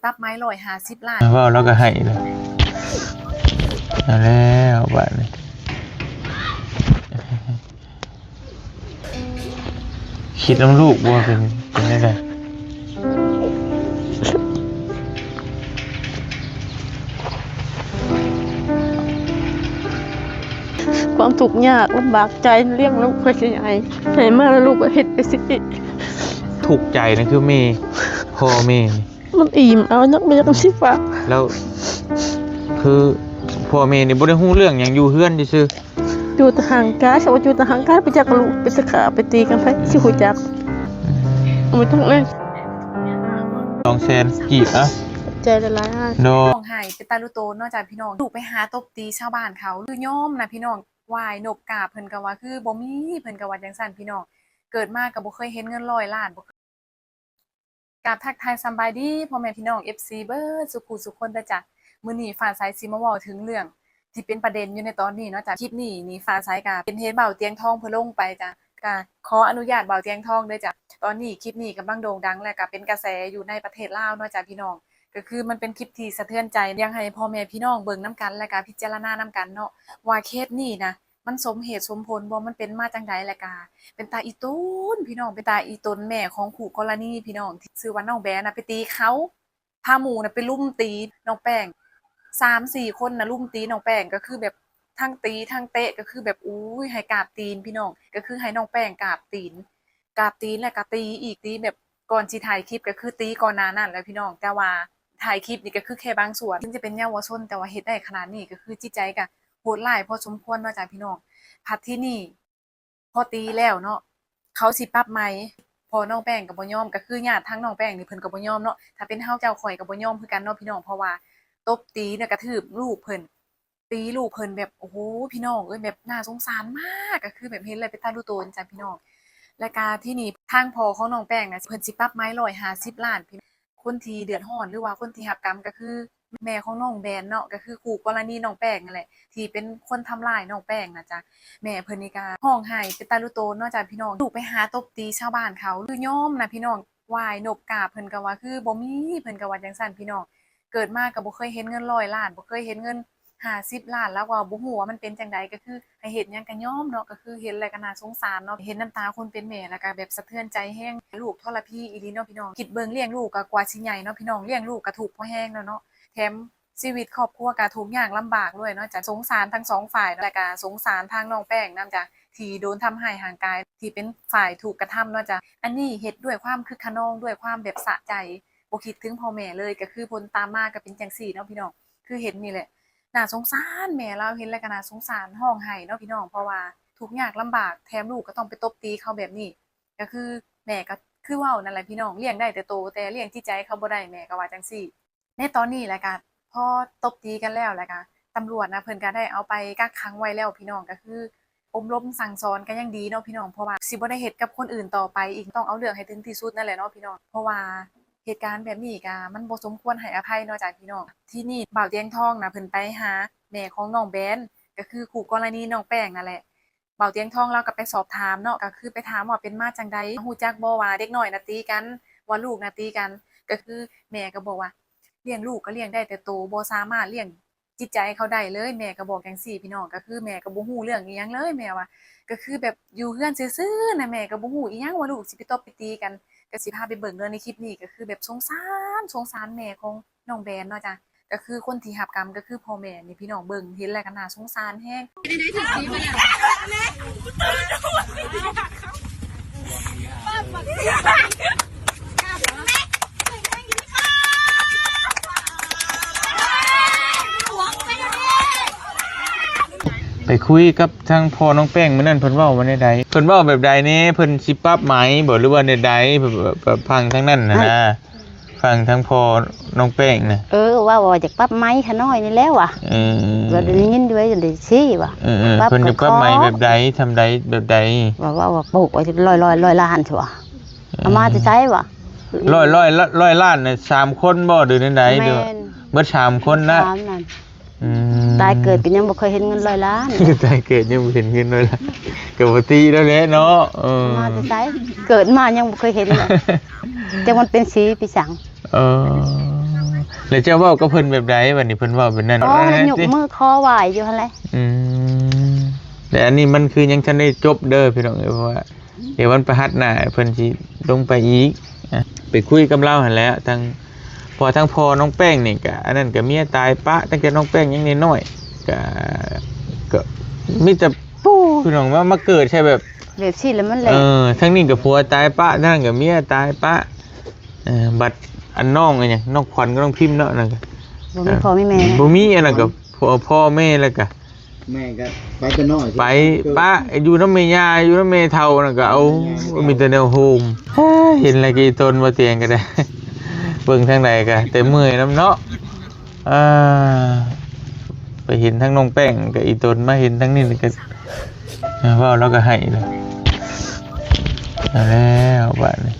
ປັບໃໝຮ້ອຍຫ້າສິບລ້ານ. ເວົ້າແລ້ວກໍໄຫ້ເລີຍ. ເອົາແລ້ວບາດນີ້ ຄິດນຳລູກບໍ່ ເປັນ ເປັນຈັ່ງໃດ? ຄວາມທຸກຍາກລຳບາກໃຈລ້ຽງລູກເພື່ອຊິໃຫຍ່ ໃຫຍ່ມາແລ້ວລູກກໍເຮັດໄປຊິ. ທຸກໃຈນັ້ນຄືແມ່ ພໍ່ແມ່ນີ້ ມັນອີ່ມເອົາເນາະ ບໍ່ຢາກຊິຝາກ. ແລ້ວຄືພໍ່ແມ່ນີ້ບໍ່ໄດ້ຮູ້ເລື່ອງຫຍັງ ຢູ່ເຮືອນຊື່ໆ ຢູ່ແຕ່ຫ່າງໄກ. ສະວ່າຢູ່ແຕ່ຫ່າງໄກ ບໍ່ຈັກວ່າລູກໄປສະຂ້າໄປຕີກັນ ໃຜຊິຮູ້ຈັກ. ອືມ ບໍ່ຈັກເລີຍ. ສອງແສນກີບ ອະ ຂອບໃຈຫຼາຍໆ. ໂດຍ. ຮ້ອງໄຫ້ເປັນຕາລຸໂຕນເນາະຈ້າພີ່ນ້ອງ. ລູກໄປຫາຕົບຕີຊາວບ້ານເຂົາ ຄືຍອມນະພີ່ນ້ອງ. ຫວ້າຍ ນົບກາບເພິ່ນກໍວ່າຄືບໍ່ມີ ເພິ່ນກໍວ່າຈັ່ງຊັ້ນພີ່ນ້ອງ. ເກີດມາກໍບໍ່ເຄີຍເຫັນເງິນຮ້ອຍລ້ານ ບໍ່ເຄີຍ ກາບທັກທາຍສຳບາຍດີພໍ່ແມ່ພີ່ນ້ອງ ເອັຟຊີ ເບິດສູ່ຜູ້ສູ່ຄົນເດີຈ້າ. ມື້ນີ້ຟ້າໃສຊິມາເວົ້າເຖິງເລື່ອງທີ່ເປັນປະເດັນຢູ່ໃນຕອນນີ້ເນາະຈ້າ. ຄລິບນີ້ນີ້ຟ້າໃສກະເປັນເຫດບ່າວຕຽງທອງເພິ່ນລົງໄປຈ້າ ກະຂໍອະນຸຍາດບ່າວຕຽງທອງເດີຈ້າ. ຕອນນີ້ຄລິບນີ້ກຳລັງໂດ່ງດັງ ແລະກະເປັນກະແສຢູ່ໃນປະເທດລາວເນາະຈ້າພີ່ນ້ອງ. ກໍຄືມັນເປັນຄລິບທີ່ສະເທືອນໃຈ ຢາກໃຫ້ພໍ່ແມ່ພີ່ນ້ອງເບິ່ງນຳກັນ ແລະກະພິຈາລະນານຳກັນເນາະ ວ່າເຄສນີ້ນະ ມັນສົມເຫດສົມຜົນບໍ່ ມັນເປັນມາຈັ່ງໃດ ແລະກະເປັນຕາອີ່ຕົນພີ່ນ້ອງ ເປັນຕາອີ່ຕົນແມ່ຂອງຄູ່ກໍລະນີພີ່ນ້ອງ ທີ່ຊື່ວ່ານ້ອງແບນນະ ໄປຕີເຂົາ ພາໝູ່ນະໄປລຸມຕີນ້ອງແປ້ງ ສາມສີ່ຄົນນະ ລຸມຕີນ້ອງແປ້ງ ກໍຄືແບບທັງຕີທັງເຕະ ກໍຄືແບບ ໂອ້ຍ ໃຫ້ກາບຕີນພີ່ນ້ອງ ກໍຄືໃຫ້ນ້ອງແປ້ງກາບຕີນ ກາບຕີນ ແລະກະຕີອີກ ຕີແບບ ກ່ອນຊິຖ່າຍຄລິບກໍຄືຕີກ່ອນໜ້ານັ້ນແຫຼະພີ່ນ້ອງ ແຕ່ວ່າຖ່າຍຄລິບນີ້ກໍຄືແຄ່ບາງສ່ວນ ເຖິງຈະເປັນເຍົາວະຊົນ ແຕ່ວ່າເຮັດໄດ້ຂະໜາດນີ້ ກໍຄືຈິດໃຈກໍໂຫດຮ້າຍພໍສົມຄວນເນາະຈ້າພີ່ນ້ອງ. ພັດທີນີ້ພໍຕີແລ້ວເນາະ ເຂົາຊິປັບໃໝ ພໍ່ນ້ອງແປ້ງກໍບໍ່ຍອມ ກໍຄືຍາດທາງນ້ອງແປ້ງນີ້ເພິ່ນກໍບໍ່ຍອມເນາະ. ຖ້າເປັນເຮົາເຈົ້າຂ້ອຍກໍບໍ່ຍອມຄືກັນເນາະພີ່ນ້ອງ ເພາະວ່າຕົບຕີນະ ກະທືບລູກເພິ່ນ ຕີລູກເພິ່ນແບບ ໂອ້ໂຫ ພີ່ນ້ອງເອີຍ ແບບໜ້າສົງສານມາກ ກໍຄືແບບເຫັນແລ້ວເປັນຕາດູໂຕນຈ້າພີ່ນ້ອງ. ແລະກະທີນີ້ທາງພໍ່ຂອງນ້ອງແປ້ງນະ ເພິ່ນຊິປັບໃໝຮ້ອຍຫ້າສິບລ້ານພີ່ນ້ອງ. ຄົນທີ່ເດືອດຮ້ອນ ຫຼືວ່າຄົນທີ່ຮັບກຳ ກໍຄືແມ່ຂອງນ້ອງແບນເນາະ ກໍຄືຄູ່ກໍລະນີນ້ອງແປ້ງນັ້ນແຫຼະ ທີ່ເປັນຄົນທຳລາຍນ້ອງແປ້ງນະຈ້າ. ແມ່ເພິ່ນນີ້ກະຮ້ອງໄຫ້ເປັນຕາລູໂຕນເນາະຈ້າພີ່ນ້ອງ ລູກໄປຫາຕົບຕີຊາວບ້ານເຂົາ ຄືຍອມນະພີ່ນ້ອງ. ຫວ້າຍ ນົບກາບເພິ່ນກໍວ່າຄືບໍ່ມີ ເພິ່ນກໍວ່າຈັ່ງຊັ້ນພີ່ນ້ອງ. ເກີດມາກໍບໍ່ເຄີຍເຫັນເງິນຮ້ອຍລ້ານ ບໍ່ເຄີຍເຫັນເງິນຫ້າສິບລ້ານ ລາວກໍບໍ່ຮູ້ວ່າມັນເປັນຈັ່ງໃດ ກໍຄືໃຫ້ເຮັດຫຍັງກໍຍອມເນາະ. ກໍຄືເຫັນແລ້ວກໍໜ້າສົງສານເນາະ ເຫັນນ້ຳຕາຄົນເປັນແມ່ ແລ້ວກໍແບບສະເທືອນໃຈແຮງ. ລູກທໍລະພີອີ່ຫຼີເນາະພີ່ນ້ອງ ຄິດເບິ່ງລ້ຽງລູກກໍກວ່າຊິໃຫຍ່ເນາະພີ່ນ້ອງ ລ້ຽງລູກກໍທຸກພໍແຮງແລ້ວເນາະ ແຖມຊີວິດຄອບຄົວກໍທຸກຍາກລຳບາກດ້ວຍເນາະຈ້າ. ສົງສານທັງສອງຝ່າຍ ແລ້ວກໍສົງສານທາງນ້ອງແປ້ງນຳຈ້າ ທີ່ໂດນທຳຮ້າຍຮ່າງກາຍ ທີ່ເປັນຝ່າຍຖືກກະທຳເນາະຈ້າ. ອັນນີ້ເຮັດດ້ວຍຄວາມຄຶກຂະນອງ ດ້ວຍຄວາມແບບສະໃຈ ບໍ່ຄິດເຖິງພໍ່ແມ່ເລີຍ ກໍຄືຜົນຕາມມາກໍເປັນຈັ່ງຊີ້ເນາະພີ່ນ້ອງ. ຄືເຫັນນີ້ແຫຼະ ໜ້າສົງສານແມ່ລາວ ເຫັນແລ້ວກໍໜ້າສົງສານ ຮ້ອງໄຫ້ເນາະພີ່ນ້ອງ ເພາະວ່າທຸກຍາກລຳບາກ ແຖມລູກກໍຕ້ອງໄປຕົບຕີເຂົາແບບນີ້ ກໍຄືແມ່ກໍຄືເວົ້ານັ້ນແຫຼະພີ່ນ້ອງ ລ້ຽງໄດ້ແຕ່ໂຕ ແຕ່ລ້ຽງຈິດໃຈເຂົາບໍ່ໄດ້ ແມ່ກໍວ່າຈັ່ງຊີ້. ໃນຕອນນີ້ແຫຼະກະ ພໍຕົບຕີກັນແລ້ວ ແລ້ວກະຕຳຫຼວດນະ ເພິ່ນກະໄດ້ເອົາໄປກັກຂັງໄວ້ແລ້ວພີ່ນ້ອງ ກໍຄືອົບຮົມສັ່ງສອນກໍຍັງດີເນາະພີ່ນ້ອງ ເພາະວ່າຊິບໍ່ໄດ້ເຮັດກັບຄົນອື່ນຕໍ່ໄປອີກ ຕ້ອງເອົາເລື່ອງໃຫ້ເຖິງທີ່ສຸດນັ້ນແຫຼະເນາະພີ່ນ້ອງ ເພາະວ່າເຫດການແບບນີ້ກະມັນບໍ່ສົມຄວນໃຫ້ອະໄພເນາະຈ້າພີ່ນ້ອງ. ທີນີ້ບ່າວຕຽງທອງນະ ເພິ່ນໄປຫາແມ່ຂອງນ້ອງແບນ ກໍຄືຄູ່ກໍລະນີນ້ອງແປ້ງນັ້ນແຫຼະ ບ່າວຕຽງທອງລາວກໍໄປສອບຖາມເນາະ ກໍຄືໄປຖາມວ່າເປັນມາຈັ່ງໃດ ຮູ້ຈັກບໍ່ວ່າເດັກນ້ອຍນະຕີກັນ ວ່າລູກນະຕີກັນ ກໍຄືແມ່ກໍບອກວ່າ ລ້ຽງລູກກໍລ້ຽງໄດ້ແຕ່ໂຕ ບໍ່ສາມາດລ້ຽງຈິດໃຈເຂົາໄດ້ເລີຍ ແມ່ກໍບອກຈັ່ງຊີ້ພີ່ນ້ອງ. ກໍຄືແມ່ກໍບໍ່ຮູ້ເລື່ອງອີ່ຫຍັງເລີຍ ແມ່ວ່າ ກໍຄືແບບຢູ່ເຮືອນຊື່ໆນະ ແມ່ກໍບໍ່ຮູ້ອີ່ຫຍັງວ່າລູກຊິໄປຕົບໄປຕີກັນ. ກໍຊິພາໄປເບິ່ງເດີໃນຄລິບນີ້ ກໍຄືແບບສົງສານ ສົງສານແມ່ຂອງນ້ອງແບນເນາະຈ້າ. ກໍຄືຄົນທີ່ຮັບກຳກໍຄືພໍ່ແມ່ນີ້ພີ່ນ້ອງ ເບິ່ງເຫັນແລ້ວກໍໜ້າສົງສານແຮງ. ໄປຄຸຍກັບທາງພໍ່ນ້ອງແປ້ງມື້ນັ້ນ ເພິ່ນເວົ້າວ່າແນວໃດ? ເພິ່ນເວົ້າແບບໃດແດ່? ເພິ່ນຊິປັບໃໝບໍ່ ຫຼືວ່າແນວໃດ? ແບບ ແບບ ແບບຟັງທາງນັ້ນນະ. ຟັງທາງພໍ່ນ້ອງແປ້ງນະ. ເອີ ເວົ້າວ່າຢາກປັບໄໝຂ້ານ້ອຍນີ້ແຫຼະວ່າ. ເອີ ກໍໄດ້ຍິນຢູ່ ໄດ້ຊີ້ວ່າ. ເອີ ເອີ ປັບ ເພິ່ນຈະປັບໄໝແບບໃດ ສ່ຳໃດ ແບບໃດ? ວ່າ ວ່າ ວ່າປູກໄວ້ຮ້ອຍ ຮ້ອຍ ຮ້ອຍລ້ານຊະວ່າ. ເອີ ເອົາມາແຕ່ໃສວ່າ? ຮ້ອຍ ຮ້ອຍ ຮ້ອຍລ້ານນະ ສາມຄົນບໍ່ ຫຼືແນວໃດ? ແມ່ນ ເບິດສາມຄົນນະ. ສາມນັ້ນ. ອືມ ຕາຍເກີດກໍຍັງບໍ່ເຄີຍເຫັນເງິນຮ້ອຍລ້ານ. ຕາຍເກີດຍັງບໍ່ເຫັນເງິນຮ້ອຍລ້ານ ກໍບໍ່ຕິແລ້ວແຫຼະເນາະ. ເອີ ມາແຕ່ໃສ? ເກີດມາຍັງບໍ່ເຄີຍເຫັນເລີຍ ຈັກມັນເປັນສີປີສັງ. ເອີ ແລ້ວເຈົ້າເວົ້າກັບເພິ່ນແບບໃດ? ບັດນີ້ເພິ່ນເວົ້າແບບນັ້ນ ອໍ ຍົກມືຂໍໄຫວ້ຢູ່ຫັ້ນແຫຼະ. ອືມ ແຕ່ອັນນີ້ມັນຄືຍັງທັນໄດ້ຈົບເດີພີ່ນ້ອງເອີຍ ເພາະວ່າ ດຽວວັນພະຫັດໜ້າເພິ່ນຊິລົງໄປອີກ ອ່າ ໄປຄຸຍກັບລາວຫັ້ນແຫຼະ. ທັງ ເພາະວ່າທັງພໍ່ນ້ອງແປ້ງນີ້ກະ ອັນນັ້ນກະເມຍຕາຍປະ ຕັ້ງແຕ່ນ້ອງແປ້ງຍັງນ້ອຍໆ ກະ ກະມີແຕ່ ໂອ້ ພີ່ນ້ອງ ມາ ມາເກີດໃສ່ແບບ ແບບຊີ້ແລ້ວມັນແຫຼະ ເອີ ທັງນີ້ກະຜົວຕາຍປະ ທາງນັ້ນກະເມຍຕາຍປະ ເອີ ບັດອັນນ້ອງອັນຫຍັງ ນ້ອງຂວັນກັບນ້ອງພິມເນາະ ອັນນັ້ນກະ ບໍ່ມີພໍ່ມີແມ່ ບໍ່ມີ ອັນນັ້ນກະ ພໍ່ ພໍ່ແມ່ ແລ້ວກະ ແມ່ກໍໄປແຕ່ນ້ອຍ ໄປປະຢູ່ນຳແມ່ຍ່າ ຢູ່ນຳແມ່ເຖົ້ານັ້ນກໍເອົາ ມີແຕ່ແນວໂຮມ. ເຫັນແລ້ວກໍອີ່ຕົນບໍ່ຕຽງກໍໄດ້ ເບິ່ງທາງໃດກໍແຕ່ເມື່ອຍນຳເນາະ. ອ່າ ໄປເຫັນທາງນ້ອງແປ້ງກໍອີ່ຕົນ ມາເຫັນທາງນີ້ກໍ ເວົ້າແລ້ວກໍໄຫ້ເລີຍ. ເອົາແລ້ວບາດນີ້.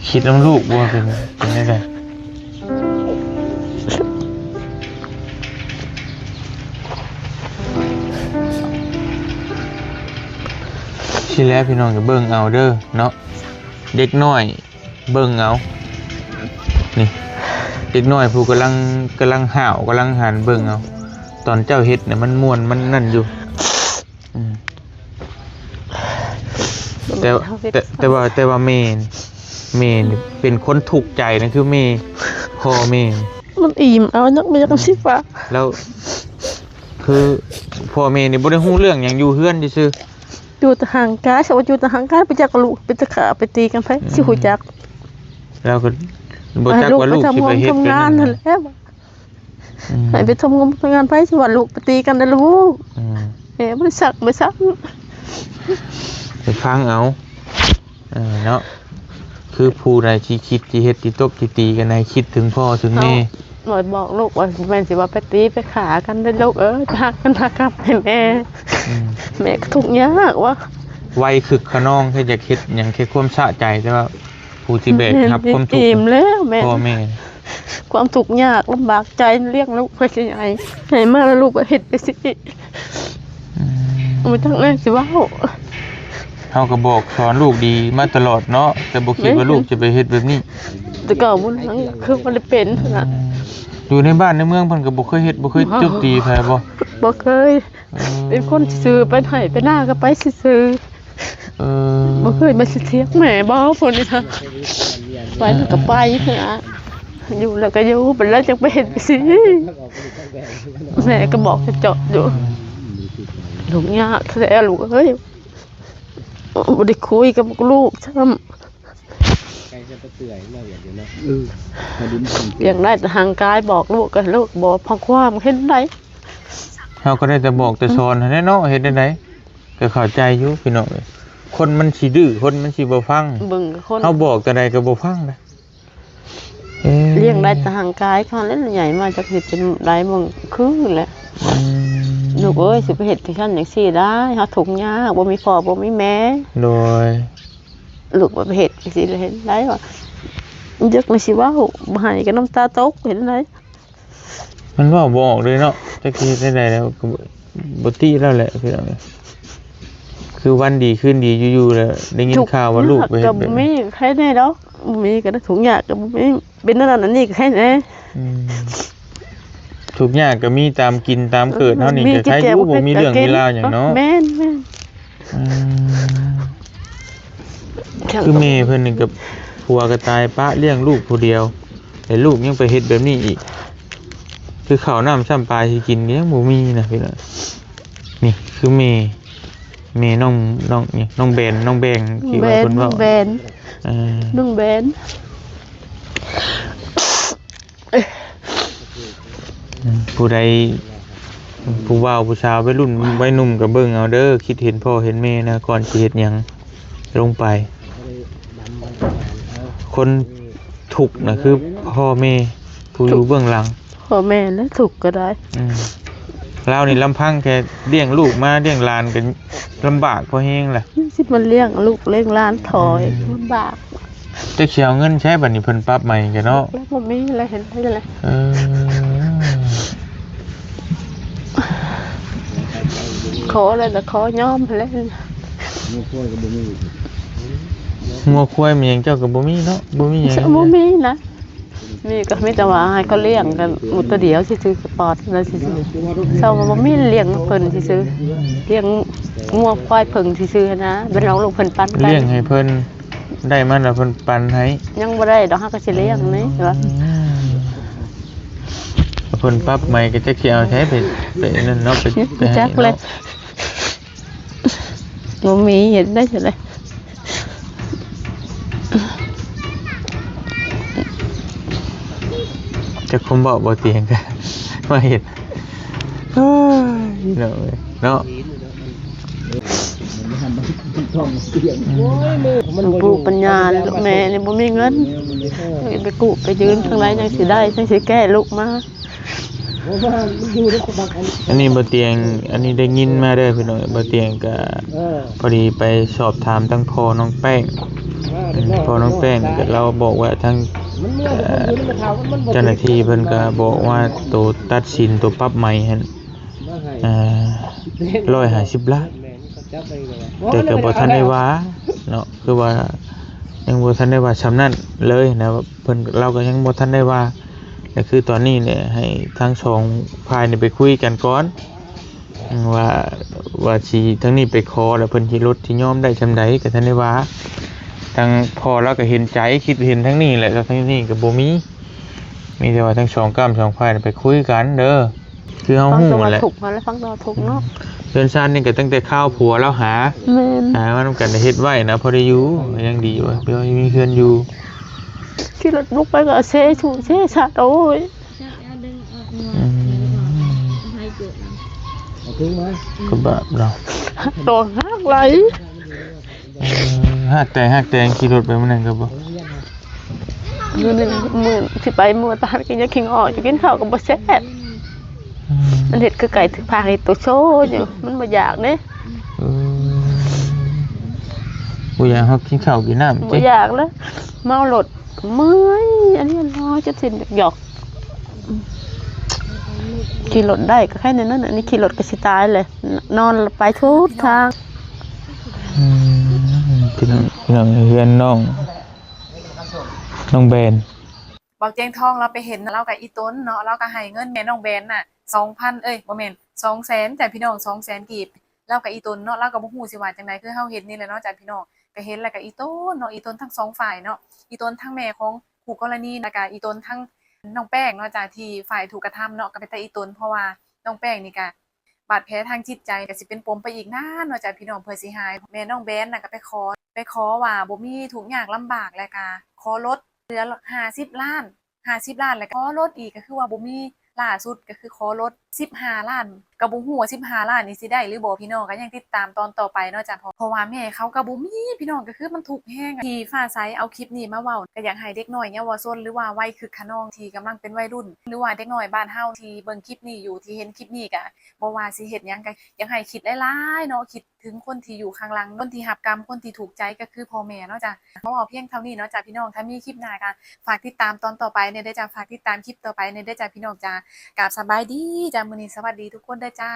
ຄິດນຳລູກບໍ່ ເປັນ ເປັນຈັ່ງໃດ? ຊີ້ແຫຼະພີ່ນ້ອງ ກໍເບິ່ງເອົາເດີເນາະ ເດັກນ້ອຍເບິ່ງເອົາ ນີ້ ເດັກນ້ອຍຜູ້ກຳລັງ ກຳລັງຫ້າວ ກຳລັງຫັນ ເບິ່ງເອົາ ຕອນເຈົ້າເຮັດນະ ມັນມ່ວນ ມັນນັ້ນຢູ່. ອືມ ແຕ່ ແຕ່ ແຕ່ວ່າ ແຕ່ວ່າແມ່ນີ້ ແມ່ນີ້ເປັນຄົນທຸກໃຈນະ ຄືແມ່ ພໍ່ແມ່ນີ້ ມັນອີ່ມເອົາເນາະ ບໍ່ຢາກຊິວ່າ ແລ້ວຄືພໍ່ແມ່ນີ້ບໍ່ໄດ້ຮູ້ເລື່ອງຫຍັງ ຢູ່ເຮືອນຊື່ໆ ຢູ່ແຕ່ຮ່າງກາຍ ສະວ່າຢູ່ແຕ່ຮ່າງກາຍ ບໍ່ຈັກວ່າລູກໄປຕະຂ້າໄປຕີກັນ ໃຜ ອືມ ຊິຮູ້ຈັກ ແລ້ວກໍບໍ່ຈັກວ່າລູກຊິໄປເຮັດໄປຫຍັງ ຫັ້ນແຫຼະ. ອືມ ໃຫ້ໄປທຳງານ ທຳງານ ໃຜຊິວ່າລູກໄປຕີກັນນະລູກ. ອືມ ແມ່ບໍ່ໄດ້ຊັກ ບໍ່ໄດ້ຊັກ ໄປຟັງເອົາ ເອີ ເນາະ ຄືຜູ້ໃດທີ່ຄິດ ທີ່ເຮັດ ທີ່ຕົບ ທີ່ຕີກັນ ໃຫ້ຄິດເຖິງພໍ່ເຖິງແມ່. ເຮົາບໍ່ໄດ້ບອກລູກວ່າ ແມ່ນຊິວ່າໄປຕີໄປຂ້າກັນເດີລູກເອີຍ ຮັກກັນຮັກກັນໃຫ້ແມ່. ອືມ ແມ່ກໍທຸກຍາກວ່າ ໄວຄຶກຂະນອງ ແຄ່ຢາກເຮັດຫຍັງ ແຄ່ຄວາມສະໃຈ ແຕ່ວ່າ ຜູ້ທີ່ແບກຮັບຄວາມທຸກ ແມ່ນ ອີ່ມແລ້ວແມ່ ພໍ່ແມ່ ຄວາມທຸກຍາກລຳບາກໃຈ ລ້ຽງລູກໄປຊິໃຫຍ່ ໃຫຍ່ມາແລ້ວລູກກໍເຮັດໄປຊີ້. ອືມ ບໍ່ຈັກແນວຊິເວົ້າ ເຮົາກໍບອກສອນລູກດີມາຕະຫຼອດເນາະ ແຕ່ບໍ່ຄິດວ່າ ແມ່ນ ລູກຈະໄປເຮັດແບບນີ້ ແຕ່ເກົ່າບໍ່ນະ ຄືບໍ່ໄດ້ເປັນນະ. ອືມ ຢູ່ໃນບ້ານໃນເມືອງເພິ່ນກໍບໍ່ເຄີຍເຮັດ ບໍ່ເຄີຍ ບໍ່ ຕົບຕີໃຜບໍ່? ບໍ່ເຄີຍ. ເອີ ເປັນຄົນຊື່ໆ ໄປໄຮ່ໄປນາກໍໄປຊື່ໆ. ເອີ ບໍ່ເຄີຍມາຊິຖຽງແມ່ບໍ່ ຜູ້ນີ້ນະ ໄປແລ້ວກໍໄປຫັ້ນນະ ຢູ່ແລ້ວກໍຢູ່ ໄປແລ້ວຈັ່ງໄປເຮັດໄປຊີ້. ແມ່ກໍບອກເຈາະຢູ່ ອືມ ທຸກຍາກແທ້ລູກເອີຍ ບໍ່ໄດ້ຄຸຍກັບລູກຊ້ຳ. ໃກ້ຈະໄປເປື່ອຍເນາະ ຢາກຢູ່ເນາະ ເອີ ຢາກໄດ້ແຕ່ຮ່າງກາຍ ບອກລູກກໍລູກບໍ່ຟັງຄວາມ ເຮັດໃດ. ເຮົາກໍໄດ້ແຕ່ບອກແຕ່ສອນຫັ້ນແຫຼະເນາະ ເຮັດແນວໃດ ກໍເຂົ້າໃຈຢູ່ພີ່ນ້ອງເອີຍ ຄົນມັນຊິດື້ ຄົນມັນຊິບໍ່ຟັງ ເບິ່ງຄົນ ເຮົາບອກຈັ່ງໃດກໍບໍ່ຟັງນະ. ເອີ ລ້ຽງໄດ້ແຕ່ຮ່າງກາຍເທົ່ານັ້ນແຫຼະ ໃຫຍ່ມາຈັກຊິເປັນໃດ ເບິ່ງຄືແຫຼະ. ອືມ ລູກເອີຍ ຊິໄປເຮັດຈັ່ງຊັ້ນຈັ່ງຊີ້ໄດ້ ເຮົາທຸກຍາກ ບໍ່ມີພໍ່ບໍ່ມີແມ່. ໂດຍ ລູກໄປເຮັດຈັ່ງຊີ້ແລ້ວເຮັດໄດ້ວະ ຢາກຊິເວົ້າ ບໍ່ໃຫ້ກໍນ້ຳຕາຕົກ ເຮັດໃດ. ມັນເວົ້າບໍ່ອອກເລີຍເນາະ ຈັກຊິເຮັດແນວໃດແລ້ວ ກໍບໍ່ຕິລາວແຫຼະພີ່ນ້ອງເອີຍ ຄືວັນດີຄືນດີຢູ່ໆ ແລ້ວໄດ້ຍິນຂ່າວວ່າລູກໄປເຮັດແບບນີ້ ທຸກຍາກກໍບໍ່ມີ ໃຄແນ່ດອກ ບໍ່ມີກໍໄດ້ ທຸກຍາກກໍບໍ່ມີ ເປັນອັນນັ້ນອັນນີ້ກໍໃຄແນ່. ອືມ ທຸກຍາກກໍມີຕາມກິນຕາມເກີດເຮົານີ້ ກໍໃຄຢູ່ ບໍ່ມີເລື່ອງມີລາວຫຍັງເນາະ. ແມ່ນໆ ອືມ ຄືແມ່ເພິ່ນນີ້ກໍ ຜົວກໍຕາຍປະລ້ຽງລູກຜູ້ດຽວ ແລະລູກຍັງໄປເຮັດແບບນີ້ອີກ ຄືເຂົ້ານ້ຳຊ້ຳປາຊິກິນກໍຍັງບໍ່ມີນະພີ່ນ້ອງ. ນີ້ຄືແມ່ ແມ່ນ້ອງ ນ້ອງ ນ້ອງແບນ ນ້ອງແບງ ທີ່ວ່າເພິ່ນເວົ້າ ແບນ ເອີ ນ້ອງແບນ. ອືມ ຜູ້ໃດ ຜູ້ບ່າວຜູ້ສາວ ໄວລຸ້ນໄວໜຸ່ມກໍເບິ່ງເອົາເດີ ຄິດເຫັນພໍ່ເຫັນແມ່ນະ ກ່ອນຊິເຮັດຫຍັງລົງໄປ. ຄົນທຸກນະຄືພໍ່ແມ່ ຜູ້ຢູ່ເບື້ອງຫຼັງ ພໍ່ແມ່ນະ ທຸກກໍໄດ້. ອືມ ລາວນີ້ລຳພັງແຄ່ລ້ຽງລູກມາລ້ຽງຫຼານກໍລຳບາກພໍແຮງແຫຼະ ຍັງຊິມາລ້ຽງລູກລ້ຽງຫຼານຖອຍ ອືມ ລຳບາກ. ຈັກຊິເອົາເງິນໃສບັດນີ້ ເພິ່ນປັບໃໝ່ກັນເນາະ ແລ້ວບໍ່ມີແລ້ວ ເຫັນໄດ້ແລ້ວ. ເອີ ຂໍແລ້ວ ແລ້ວຂໍຍອມແລ້ວ. ໝູ່ພວກກໍບໍ່ມີ ງົວຄວາຍມີຫຍັງເຈົ້າກໍບໍ່ມີເນາະ ບໍ່ມີຫຍັງ ບໍ່ມີນະ ມີກໍມີແຕ່ວ່າໃຫ້ເຂົາລ້ຽງກັນໝູ່ຕົວດຽວຊື່ໆ ສະປອດແລ້ວຊື່ໆ ເຈົ້າກໍບໍ່ມີ ລ້ຽງເພິ່ນຊື່ໆ ລ້ຽງງົວຄວາຍເພິ່ນຊື່ໆ ຫັ້ນນະ ເປັນລອງລູກເພິ່ນປັນກັນ ລ້ຽງໃຫ້ເພິ່ນ ໄດ້ມາແລ້ວເພິ່ນປັນໃຫ້ ຍັງບໍ່ໄດ້ດອກ ເຮົາກໍຊິລ້ຽງນີ້ວ່າ ເພິ່ນປັບໃໝ່ກໍຈັກຊິເອົາໃສໄປ ໄປນັ້ນເນາະ ໄປ ໄປໃຫ້ເນາະ ບໍ່ມີເຮັດໄດ້ຈັ່ງໃດ ຈັກຄວາມເວົ້າບໍ່ຕຽງ ມາເຮັດ ໂອ້ຍ ພີ່ນ້ອງເອີຍເນາະ ປູກປັນຍາ ແມ່ນີ້ບໍ່ມີເງິນ ໄປກູ້ໄປຢືມທາງໃດຈັ່ງຊິໄດ້ ຈັ່ງຊິແກ້ລູກມາ. ອັນນີ້ບໍ່ຕຽງ ອັນນີ້ໄດ້ຍິນມາເດີພີ່ນ້ອງ ບໍ່ຕຽງກະພໍດີໄປສອບຖາມທາງພໍ່ນ້ອງແປ້ງ ອືມ ພໍ່ນ້ອງແປ້ງກະລາວບອກວ່າທາງ ເອີ ເຈົ້າໜ້າທີ່ເພິ່ນກະບອກວ່າໂຕຕັດສິນ ໂຕປັບໃໝຫັ້ນ ອ່າ ຮ້ອຍຫ້າສິບລ້ານ ແຕ່ກະບໍ່ທັນໄດ້ວ່າເນາະ ຄືວ່າຍັງບໍ່ທັນໄດ້ວ່າສ່ຳນັ້ນເລີຍນະ ເພິ່ນ ລາວກະຍັງບໍ່ທັນໄດ້ວ່າ ກະຄືຕອນນີ້ແຫຼະ ໃຫ້ທັງສອງຝ່າຍນີ້ໄປຄຸຍກັນກ່ອນ ວ່າ ວ່າຊິທາງນີ້ໄປຂໍ ແລ້ວເພິ່ນຊິລົດຊິຍອມໄດ້ສ່ຳໃດ ກະທັນໄດ້ວ່າ ທາງພໍ່ລາວກະເຫັນໃຈ ຄິດເຫັນທາງນີ້ແຫຼະ ແລ້ວທາງນີ້ກະບໍ່ມີ ມີແຕ່ວ່າທັງສອງກ້ຳສອງຝ່າຍໄປຄຸຍກັນເດີ ຄືເຮົາຮູ້ແຫຼະ ຟັງແຕ່ວ່າທຸກຫັ້ນແຫຼະ ຟັງແຕ່ວ່າທຸກເນາະ ອືມ ເຮືອນຊານນີ້ກະຕັ້ງແຕ່ຄາວຜົວລາວຫາ ແມ່ນ ຫາມານຳກັນໄດ້ເຮັດໄວ້ນະ ພໍໄດ້ຢູ່ ຍັງດີວ່າ ມີເຮືອນຢູ່ ຂີ່ລົດບຸກໄປກໍເຊຊູເຊຊາດ ໂອ້ຍ ອືມ ເອົາຖືມາ ກໍບາບເນາະ ຕົວຫັກຫຼາຍ ເອີ ຫັກແຕກຫັກແຕກ ຂີ່ລົດໄປມື້ນັ້ນກໍບໍ່ ມື້ໜຶ່ງ ມື້ຊິໄປມື້ຕານ ກິນຢາກິນອອກ ຈະກິນເຂົ້າກໍບໍ່ແຊບ ອືມ ມັນເຮັດຄືໄກ່ຖືກພາ ເຮັດໂຕໂຊຢູ່ ມັນບໍ່ຢາກເດ້ ເອີ ບໍ່ຢາກ ເຮົາກິນເຂົ້າກິນນ້ຳ ບໍ່ຢາກແລ້ວ ເມົາລົດ ເມື່ອຍ ອັນນີ້ເນາະ ຈະເປັນຢອກໆ ຂີ່ລົດໄດ້ກໍແຄ່ນັ້ນ ອັນນີ້ຂີ່ລົດກໍຊິຕາຍແຫຼະ ນອນໄປທຸກທາງ ອືມ ພີ່ນ້ອງ ພີ່ນ້ອງ ເຮືອນນ້ອງ ນ້ອງແບນ ເບົາຕຽງທອງລາວໄປເຫັນ ລາວກະອີ່ຕົນເນາະ ລາວກະໃຫ້ເງິນແມ່ນ້ອງແບນນະ ສອງພັນ ເອີຍ ບໍ່ແມ່ນ ສອງແສນ ຈ້າ ພີ່ນ້ອງ ສອງແສນກີບ ລາວກະອີ່ຕົນເນາະ ລາວກະບໍ່ຮູ້ຊິວ່າຈັ່ງໃດ ຄືເຮົາເຫັນນີ້ແຫຼະເນາະ ຈ້າ ພີ່ນ້ອງ ກະເຫັນແລ້ວກະອີ່ຕົນເນາະ ອີ່ຕົນທັງສອງຝ່າຍເນາະ ອີ່ຕົນທັງແມ່ຂອງຄູ່ກໍລະນີ ແລ້ວກະອີ່ຕົນທັງນ້ອງແປ້ງເນາະ ຈ້າ ທີ່ຝ່າຍຖືກກະທຳເນາະ ກະເປັນຕາອີ່ຕົນ ເພາະວ່ານ້ອງແປ້ງນີ້ກະ ບາດແຜທາງຈິດໃຈກະຊິເປັນປົມໄປອີກນານເນາະ ຈ້າ ພີ່ນ້ອງ ເພື່ອຊິຫາຍ ແມ່ນ້ອງແບນນະກະໄປຂໍ ໄປຂໍວ່າບໍ່ມີ ທຸກຍາກລຳບາກ ແລ້ວກະຂໍລົດເຫຼືອຫ້າສິບລ້ານ ຫ້າສິບລ້ານ ແລ້ວກໍຂໍລົດອີກ ກໍຄືວ່າບໍ່ມີ ລ່າສຸດກໍຄືຂໍລົດສິບຫ້າລ້ານ ກໍບໍ່ຮູ້ວ່າສິບຫ້າລ້ານນີ້ຊິໄດ້ຫຼືບໍ່ ພີ່ນ້ອງ ກໍຍັງຕິດຕາມຕອນຕໍ່ໄປເນາະ ຈ້າ ເພາະ ເພາະວ່າແມ່ເຂົາກໍບໍ່ມີ ພີ່ນ້ອງ ກໍຄືມັນທຸກແຮງ ທີ່ຟ້າໃສເອົາຄລິບນີ້ມາເວົ້າ ກໍຢາກໃຫ້ເດັກນ້ອຍເຍົາວະຊົນ ຫຼືວ່າໄວຄຶກຂະນອງ ທີ່ກຳລັງເປັນໄວລຸ້ນ ຫຼືວ່າເດັກນ້ອຍບ້ານເຮົາທີ່ເບິ່ງຄລິບນີ້ຢູ່ ທີ່ເຫັນຄລິບນີ້ ກໍບໍ່ວ່າຊິເຮັດຫຍັງ ກໍຢາກໃຫ້ຄິດຫຼາຍໆເນາະ ຄິດ ເຖິງຄົນທີ່ຢູ່ຂ້າງຫຼັງ ຄົນທີ່ຮັບກຳ ຄົນທີ່ທຸກໃຈກໍຄືພໍ່ແມ່ເນາະຈ້າ. ມາເວົ້າພຽງເທົ່ານີ້ເນາະຈ້າພີ່ນ້ອງ. ຖ້າມີຄລິບໜ້າກໍຝາກຕິດຕາມຕອນຕໍ່ໄປແດ່ເດີຈ້າ. ຝາກຕິດຕາມຄລິບຕໍ່ໄປແດ່ເດີຈ້າພີ່ນ້ອງຈ້າ. ກາບສະບາຍດີຈ້າ. ມື້ນີ້ສະຫວັດດີທຸກຄົນເດີຈ້າ.